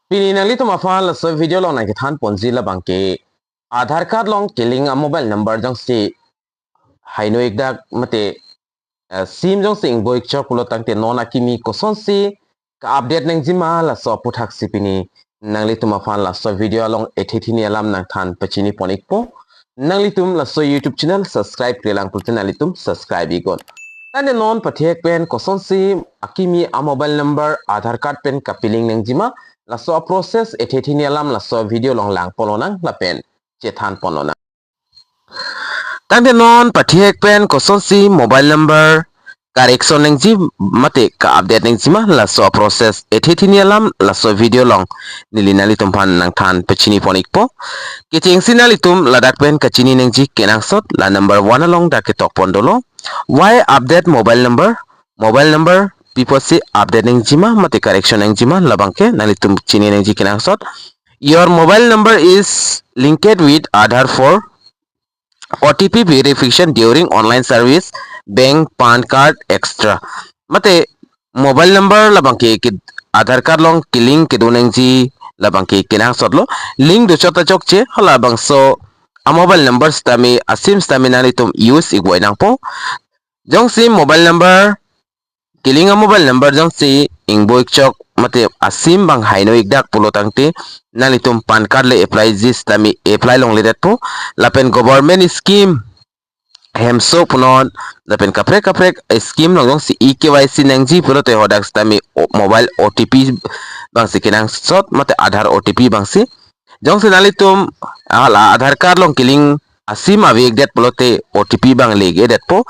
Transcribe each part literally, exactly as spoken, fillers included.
Pini nanglitum aphan laso video along nangkethan ponji labangke Aadhaar card along kelink a-mobile number jongsi haino ikdak mate, eh, SIM jongsi ingbo ikchok pulo tangte non akimi kosonsi ka-update nangjima laso aputhaksi pini nanglitum aphan laso video along ethe thini alam nangthan pachini pon ikpo. Nanglitum laso YouTube channel subscribe-re lang pulote nanglitum subscribe iknon. Tangte non pathek pen kosonsi akimi a-mobile number Aadhaar card pen kapelink nangjima laso a-process ethe thini alam laso video along lang pon lonang lapen chethan pon lonang. Tangte non pathek pen kosonsi mobile number correction nangji mate ka-update nangjima laso a-process ethe thini alam laso video along neli nanglitum aphan nangthan pachini pon ikpo. Kechengsi nanglitum ladak pen kachini nangji kenangsot la number one along dak ketok pon dolo. Why update mobile number? Mobile number pi apotsi update nangjima mate correction nangjima labangke nanglitum chini nangji kenangsot. Your mobile number is linked with Aadhaar for O T P verification during online service, bank, PAN card, et cetera. Mate mobile number labangke ke Aadhaar card along kelink kedo nangji labangke kenangsotlo. Link dochot ta chokche, halabangso a-mobile number sitame a-SIM sitame nanglitum use ikvoi nangpo. Jongsi mobile number kelink a-mobile number jongsi ingbo ikchok mate a-SIM abang haino ikdak pulo tangte nanglitum PAN card le apply ji sitame apply longledetpo. Lapen government scheme hemso punon lapen kaprek kaprek scheme along jongsi e-K Y C nangji pulote hadak sitame o-, mobile O T P abangsi kenangsot mate Aadhaar O T P abangsi. Jongsi nanglitum, ah, la Aadhaar card along kelink a-SIM ave ikdet pulote O T P abang le-ikdetpo.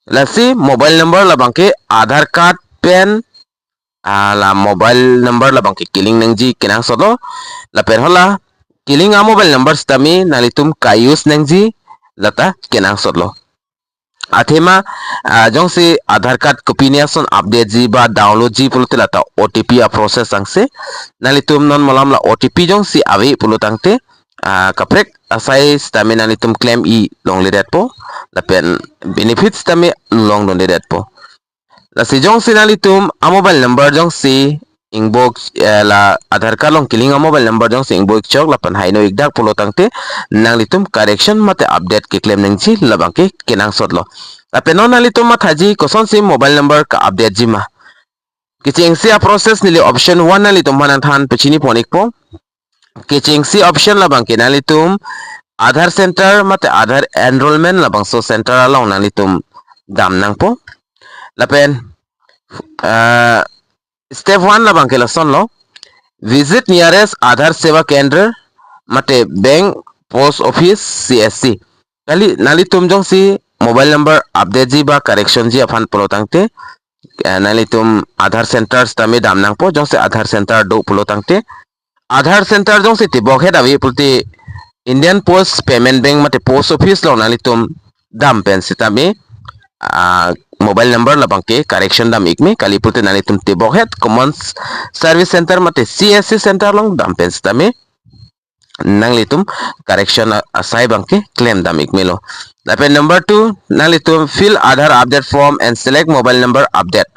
Lasi mobile number labangke Aadhaar card pen, ah, la mobile number labangke kelink nangji kenangsotlo. Lapen hala kelink a-mobile number sitame nanglitum ka-use nangji lata kenangsotlo. Athema, ah, jongsi Aadhaar card kopine ason update ji ba download ji pulote lata O T P a-process angse. Nanglitum non malam la O T P jongsi ave pulo tangte, ah, kaprek asai sitame nanglitum claim-i longledetpo. Lapen benefits sitame longdunledetpo. Lasi jongsi nanglitum a-mobile number jongsi ingbo, eh, la Aadhaar card along kelink a-mobile number jongsi ingbo ikchok lapen haino ikdak pulo tangte nanglitum correction mate update keklem nangji labangke kenangsotlo. Lapen non nanglitum mathaji kosonsi mobile number ka-update jima. Kechengsi a-process neli option one nanglitum aphan nangthan pachini pon ikpo. Kechengsi option labangke nanglitum Aadhaar center mate Aadhaar enrollment labangso center along nanglitum dam nangpo. Lapen, eh, step one labangke lasonlo. Visit nearest Aadhaar Seva Kendra mate bank, post office, C S C. Kali nanglitum jongsi mobile number update ji ba correction ji aphan pulo tangte, eh, nanglitum Aadhaar center sitame dam nangpo, jongsi Aadhaar center do pulo tangte. Aadhaar center jongsi tebokhet ave pulote Indian Post Payment Bank mate post office along nanglitum dam pen sitame, ah, mobile number labangke correction dam ikme, kali pulote nanglitum tebokhet common s-, service center mate C S C center along dam pen sitame nanglitum correction a-, asai abangke klem dam ikmelo. Lapen number two, nanglitum fill Aadhaar update form and select mobile number update.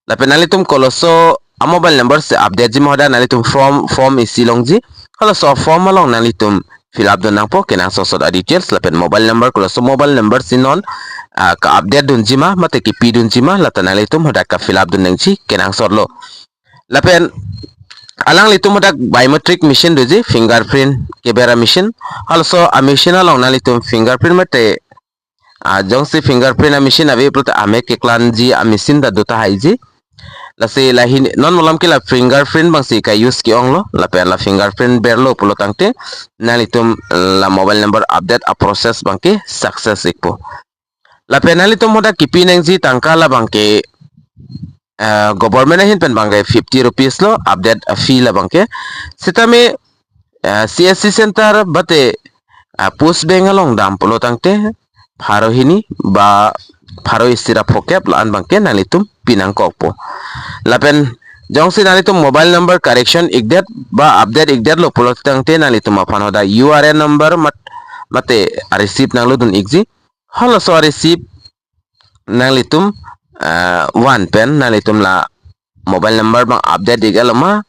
Lapen nanglitum koloso a-mobile number si update jima hadak nanglitum form, form isi longji. Koloso form along nanglitum fill up dun nangpo kenangsot a-details lapen mobile number koloso mobile number si non, ah, ka-update dun jima mate kepi dun jima lata nanglitum hadak ka-fill up dun nangji kenangsotlo. Lapen alanglitum hadak biometric machine doji, fingerprint kebera machine. Halaso a-machine along nanglitum fingerprint mate, ah, jongsi fingerprint a-machine ave pulote amek keklanji a-machine ta do tahaiji. Lasi lahin non malam ke la fingerprint abangsi ka-use ke-onglo, lapen la fingerprint berlo pulo tangte nanglitum la mobile number update a-process abangke success ikpo. Lapen nanglitum hadak kepi nangji tangka labangke, eh, government ahin pen abangke fifty rupees lo, update a-fee labangke. Sitame, eh, C S C center mate, eh, post bank along dam pulo tangte pharo hini ba pharo isi ra phokep la-an abangke nanglitum pi nangkokpo. Lapen jongsi nanglitum mobile number correction ikdet ba update ikdetlo pulo tangte nanglitum aphan hadak U R N number mat-, mate a-receipt nanglo dun ikji. Halaso a-receipt nanglitum, ah, van pen nanglitum la mobile number abang update ik-etlo ma,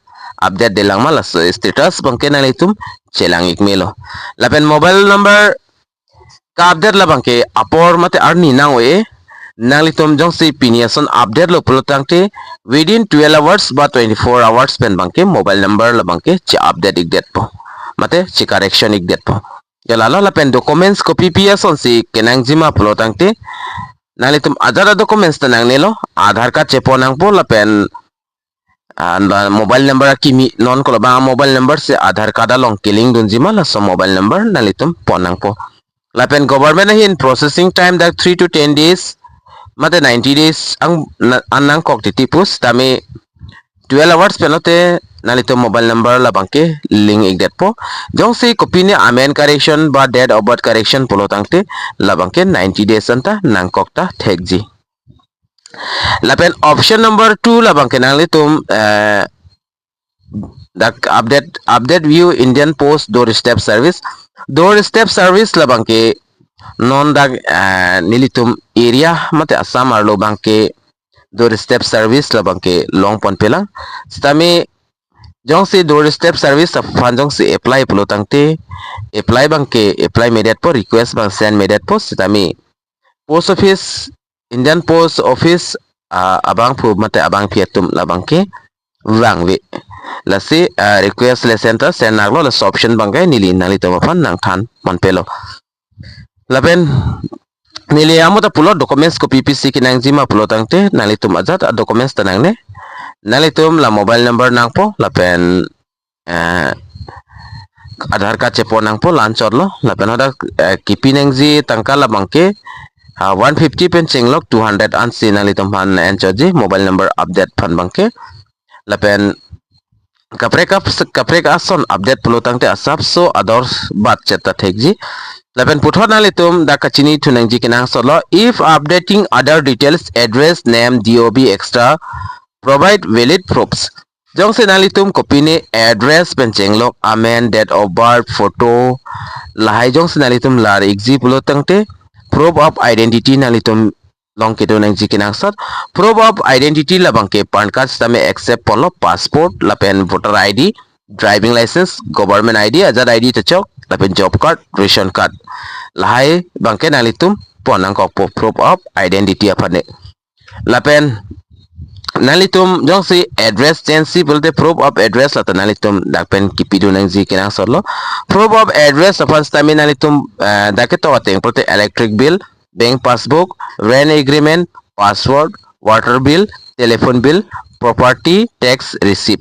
update detlang ma laso status abangke nanglitum chelang ik melo. Lapen mobile number ka-update labangke apor mate arni nang-o-e, nanglitum jongsi pini ason update lo pulo tangte within twelve hours ba twenty-four hours pen abangke mobile number labangke che-update ik detpo mate che-correction ik detpo. Ya lalo lapen documents kopi pi asonsi kenangji ma pulo tangte nanglitum ajat a-documents ta nangnelo, Aadhaar card chepon nangpo lapen ah, la mobile number akimi, non kolobang mobile number si Aadhaar card along ke-link dunji ma laso mobile number nanglitum pon nangpo. Lapen government ahin processing time dak three to ten days mate ninety days ang na- an nangkok titi pu sitame twelve hours pen lote nanglitum mobile number labangke link ik detpo. Jongsi kopine amen correction ba date of birth correction pulo tangte labangke ninety days anta nangkok ta thekji. Lapen option number two labangke nanglitum eh, dak update update view Indian Post doorstep service. Doorstep service labangke non dak eh, nelitum area mate Assam arlo abangke doorstep service labangke longponpelang. Sitame jongsi doorstep service aphan jongsi apply pulo tangte apply abangke apply me detpo, request abang send me detpo sitame post office, Indian Post Office ah, abangphu mate abangpi atum labangke vangve. Lasi ah, request le send ta send naklo, laso option abangke neli nanglitum aphan nangthanponpelo. Lapen neli amo ta pulo documents kopi pisi kenangji ma pulo tangte nanglitum ajat a-documents ta nangne. Nanglitum la mobile number nangpo lapen eh, Aadhaar card chepon nangpo, la-anchotlo. Lapen hadak eh, kipi nangji tangka labangke ah, one fifty pen chenglok two hundred ansi nanglitum aphan anchotji mobile number update aphan abangke. Lapen kaprek ap- kaprek ason update pulo tangte asapso Aadhaar bat cheta thekji. Lapen puthot nanglitum dak kachinithu nangji kenangsotlo, if updating other details, address, name, D O B extra, provide valid proofs. Jongsi nanglitum kopine address pen chenglok amen, date of birth, photo, lahai jongsi nanglitum lar ikji pulo tangte proof of identity nanglitum along kedo nangji kenangsot. Proof of identity labangke PAN card sitame accept ponlo, passport lapen voter I D, driving license, government I D, ajat I D ta chok, lapen job card, ration card. Lahai abangke nanglitum pon nangkokpo proof of identity aphan ne. Lapen nanglitum jongsi address change si pulote proof of address lata nanglitum dak pen kipidun nangji kenangsotlo. Proof of address aphan sitame nanglitum eh, dak ketok ateng pulote electric bill, bank passbook, rent agreement, passport, water bill, telephone bill, property tax receipt.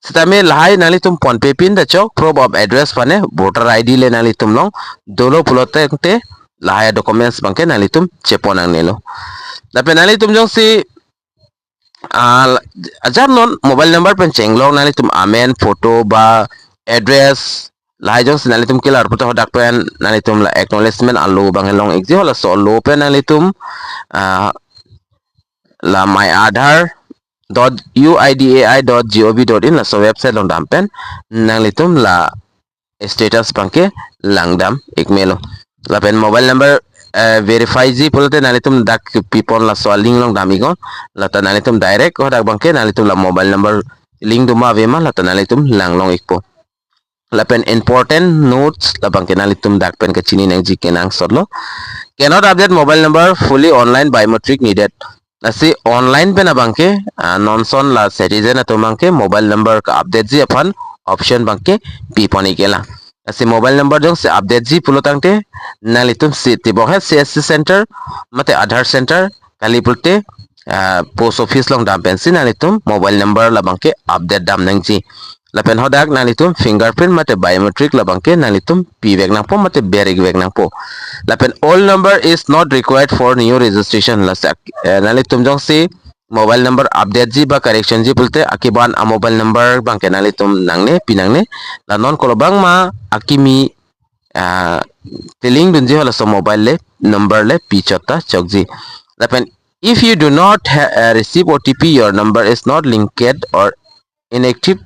Sitame lahai nanglitum ponpe pin ta chok, proof of address aphan ne, voter I D le nanglitum along dolo pulo tangte lahai documents abangke nanglitum chepon nangnelo. Lapen nanglitum jongsi ah, ajat non mobile number pen chenglok nanglitum amen, photo ba address lahai jongsi nanglitum kelar puta hadak pen nanglitum la acknowledgement alo abang long ikji, halaso alo pen nanglitum ah, la my Aadhaar dot U I D A I dot G O V dot in laso website along dam pen nanglitum la status abangke langdam ik melo. Lapen mobile number eh, verify ji pulote nanglitum dak pipon laso link along dam iknon. Lata nanglitum direct hadak abangke nanglitum la mobile number link doma ave ma lata nanglitum lang long ikpo. Lapen important notes labangke nanglitum dak pen kachini nangji kenangsotlo. Cannot update mobile number fully online, biometric needed. Lasi online pen abangke ah, non ason la citizen atum abangke mobile number ka-update ji aphan option abangke pipon ik-elang. Lasi mobile number jongsi update ji pulo tangte nanglitum si tibok he C S C center mate Aadhaar center kali pulote ah, post office along dam pensi nanglitum mobile number labangke update dam nangji. Lapen hadak nanglitum fingerprint mate biometric labangke nanglitum pivek nangpo mate ber ikvek nangpo. Lapen old number is not required for new registration. Lasak eh, nanglitum jongsi mobile number update ji ba correction ji pulote akiban a-mobile number abangke nanglitum nangne pi nangne. La non kolobang ma akimi ah, ke-link dunji halaso mobile le number le pi chot ta chokji. Lapen if you do not ha- uh, receive O T P, your number is not linked or inactive,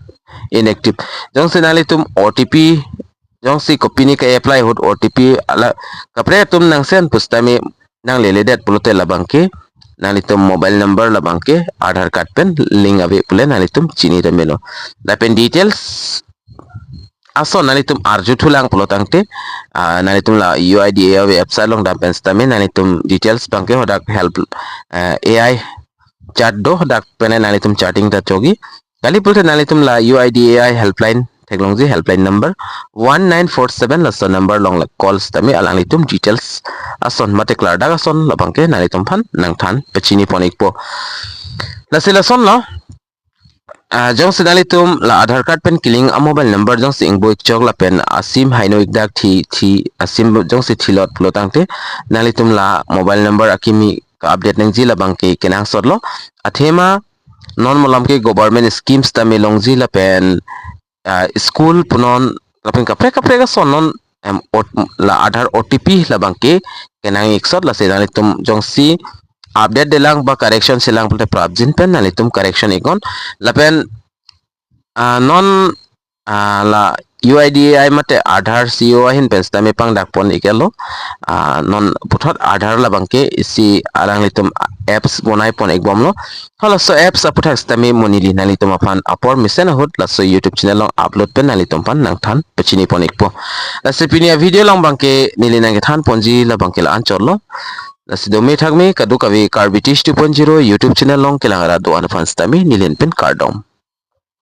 inactive. Jongsi nanglitum O T P jongsi kopine ka-apply ahut O T P ala kaprek atum nang send pusitame nangleledet pulote labangke nanglitum mobile number labangke Aadhaar card pen link ave pule nanglitum chini tame lo. Lapen details ason nanglitum arju thulang pulo tangte, ah, nanglitum la U I D A I website along dam pen sitame nanglitum details abangke hadak help, eh, A I chat do, hadak pen nanglitum chatting ta chogi. Kali pulote nanglitum la U I D A I helpline theklongji, helpline number one nine four seven laso number along la call sitame alanglitum details ason mate klardak ason labangke nanglitum aphan nangthan pachini pon ikpo. Lasi lasonlo, ah, jongsi nanglitum la Aadhaar card pen kelink a mobile number jongsi ingbo ikchok lapen a-sim haino ikdak thi, thi, a-sim jongsi thilot pulo tangte nanglitum la mobile number akimi ka-update nangji labangke kenangsotlo. Athema non malomke government schemes tame longji lapen, ah, school punon lapen kaprek kaprek ason non, em, ot-, la Aadhaar O T P labangke kenang iksot. Lasi nanglitum jongsi update detlang ba correction selang pulote prapjin pen nanglitum correction iknon. Lapen, ah, non, ah, la U I D A I mate Aadhaar C O ahin pen sitame pangdak pon iklo. Ah, non puthot Aadhaar labangke isi alanglitum apps bonai pon ikbomlo. Halaso apps aputhak sitame mo neli nanglitum aphan apor mesen ahut laso YouTube channel along upload pen nanglitum aphan nangthan pachini pon ikpo. Lasi pini a-video along abangke neli nangkethan ponji labangke la-an chotlo. Lasi dome thakme kadokave Karbi Tish two point zero YouTube channel along kelang rat do-an aphan sitame neli pen kardom.